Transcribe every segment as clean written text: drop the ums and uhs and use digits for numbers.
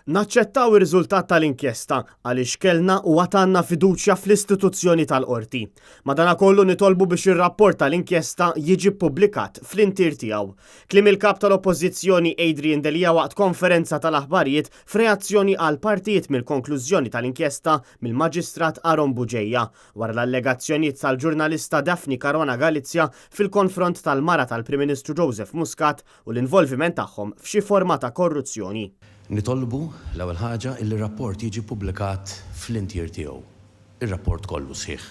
Naċċettaw ir-riżultat tal-inkjesta għaliex kellna u għad għandna fiduċja fl-istituzzjoni tal-Qorti. Madanakollu nitolbu biex ir-rapport tal-inkjesta jiġi ppubblikat fl-intier tiegħu. Kliem il-Kap tal-Oppożizzjoni Adrian Delia waqt konferenza tal-aħbarijiet f'reazzjoni għal partijiet mill-konklużjoni tal-inkjesta mill-Maġistrat Aaron Bugeja wara l-allegazzjonijiet tal-ġurnalista Daphne Caruana Galizia fil-konfront tal-mara tal-Prim Ministru Joseph Muscat u l-involviment tagħhom f'xi forma ta' korruzzjoni. Nitolbu, l-ewwel ħaġa, illi r-rapport jiġi ppubblikat fl-intier tiegħu, ir-rapport kollu sħiħ.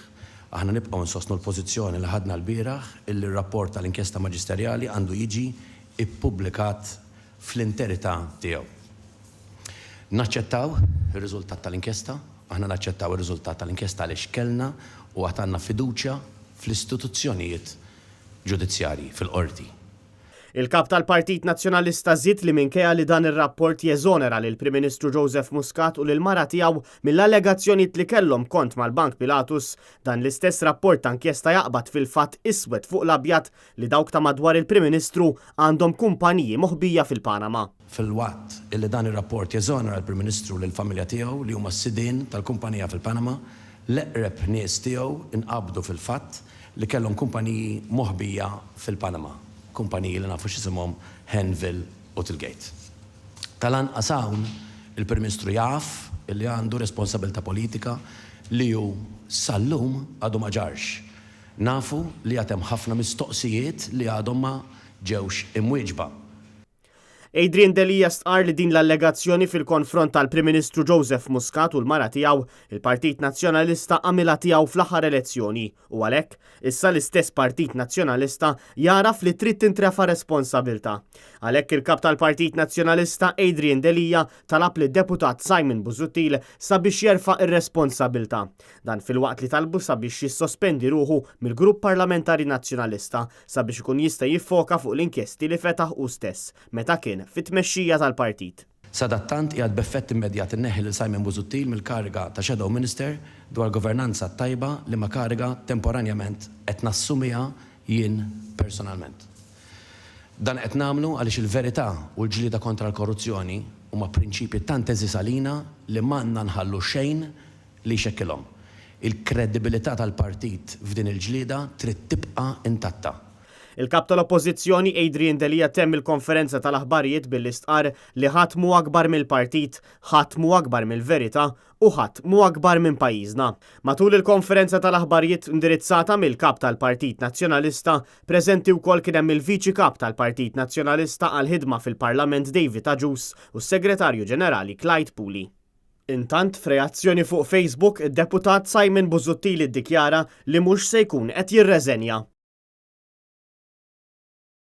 Aħna nibqgħu nsostnu l-pożizzjoni li ħadna lbieraħ illi r-rapport tal-inkjesta maġisterjali għandu jiġi ppubblikat fl-interità tiegħu. Naċċettaw ir-riżultat tal-inkjesta, aħna naċċettaw ir-riżultat tal-inkjesta għaliex kellna u għad għandna fiduċja fl-istituzzjonijiet ġudizzjarji, fil-Qorti. Il-Kap tal-Partit Nazzjonalista żied li minkejja li dan ir-rapport jeżonera lill-Prim Ministru Joseph Muscat u lill-mara tiegħu mill-allegazzjonijiet li kellhom kont mal-Bank Pilatus, dan l-istess rapport ta' inkjesta jaqbad fil-fatt iswed fuq l-abjad li dawk ta' madwar il-Prim Ministru għandhom kumpaniji moħbija fil-Panama. Filwaqt illi dan ir-rapport jeżonera l-Prim Ministru u lill-familja tiegħu li huma s-sidien tal-kumpanija fil-Panama, l-eqreb nies tiegħu nqabdu fil-fatt li kellhom kumpaniji moħbija fil-Panama, kumpaniji li nafu x'isimhom Henville u Tilgate. Tal-anqas hawn il-Prim Ministru jaf li għandu responsabilità politika li hu sal-lum għadu ma ġarrx. Nafu li għad hemm ħafna mistoqsijiet li għadhom ma ġewx imwieġba. Adrian Delia stqarr li din l-allegazzjoni fil-konfront tal-Prim Ministru Joseph Muscat u l-mara tiegħu, il-Partit Nazzjonalista għamilha tiegħu fl-aħħar elezzjoni u għalhekk, issa l-istess Partit Nazzjonalista jagħraf li trid tintrefa' responsabilità. Għalhekk il-Kap tal-Partit Nazzjonalista Adrian Delia talab lid-Deputat Simon Busuttil sabiex jerfa' r-responsabilità. Dan filwaqt li talbu sabiex jissospendi ruħu mill-Grupp Parlamentari Nazzjonalista sabiex ikun jista' jiffoka fuq l-inkjesti li fetaħ hu stess meta kien fit-tmexxija tal-partit. Sadattant qiegħed b'effett immedjat inneħħi lil Simon Busuttil mill-kariga ta' Shadow Minister dwar Governanza Tajba liema kariga temporanjament qed nassumiha jien personalment. Dan qed nagħmlu għaliex il-verità u l-ġlieda kontra l-korruzzjoni huma prinċipji tant għeżież għalina li m'għandna nħallu xejn li jxekkilhom. Il-kredibilità tal-partit f'din il-ġlieda trid tibqa' intatta. Il-Kap tal-Oppożizzjoni Adrian Delia temm il-konferenza tal-aħbarijiet billi stqarr li ħadd mhu akbar mill-partit, ħadd mhu akbar mill-verità u ħadd mhu akbar minn pajjiżna. Matul il-konferenza tal-aħbarijiet indirizzata mill-Kap tal-Partit Nazzjonalista, preżenti wkoll kien hemm il-Viċi Kap tal-Partit Nazzjonalista għall-Ħidma fil-Parlament David Agius u s-Segretarju Ġenerali Clyde Puli. Intant, f'reazzjoni fuq Facebook, id-Deputat Simon Busuttil iddikjara li mhux se jkun qed jirreżenja.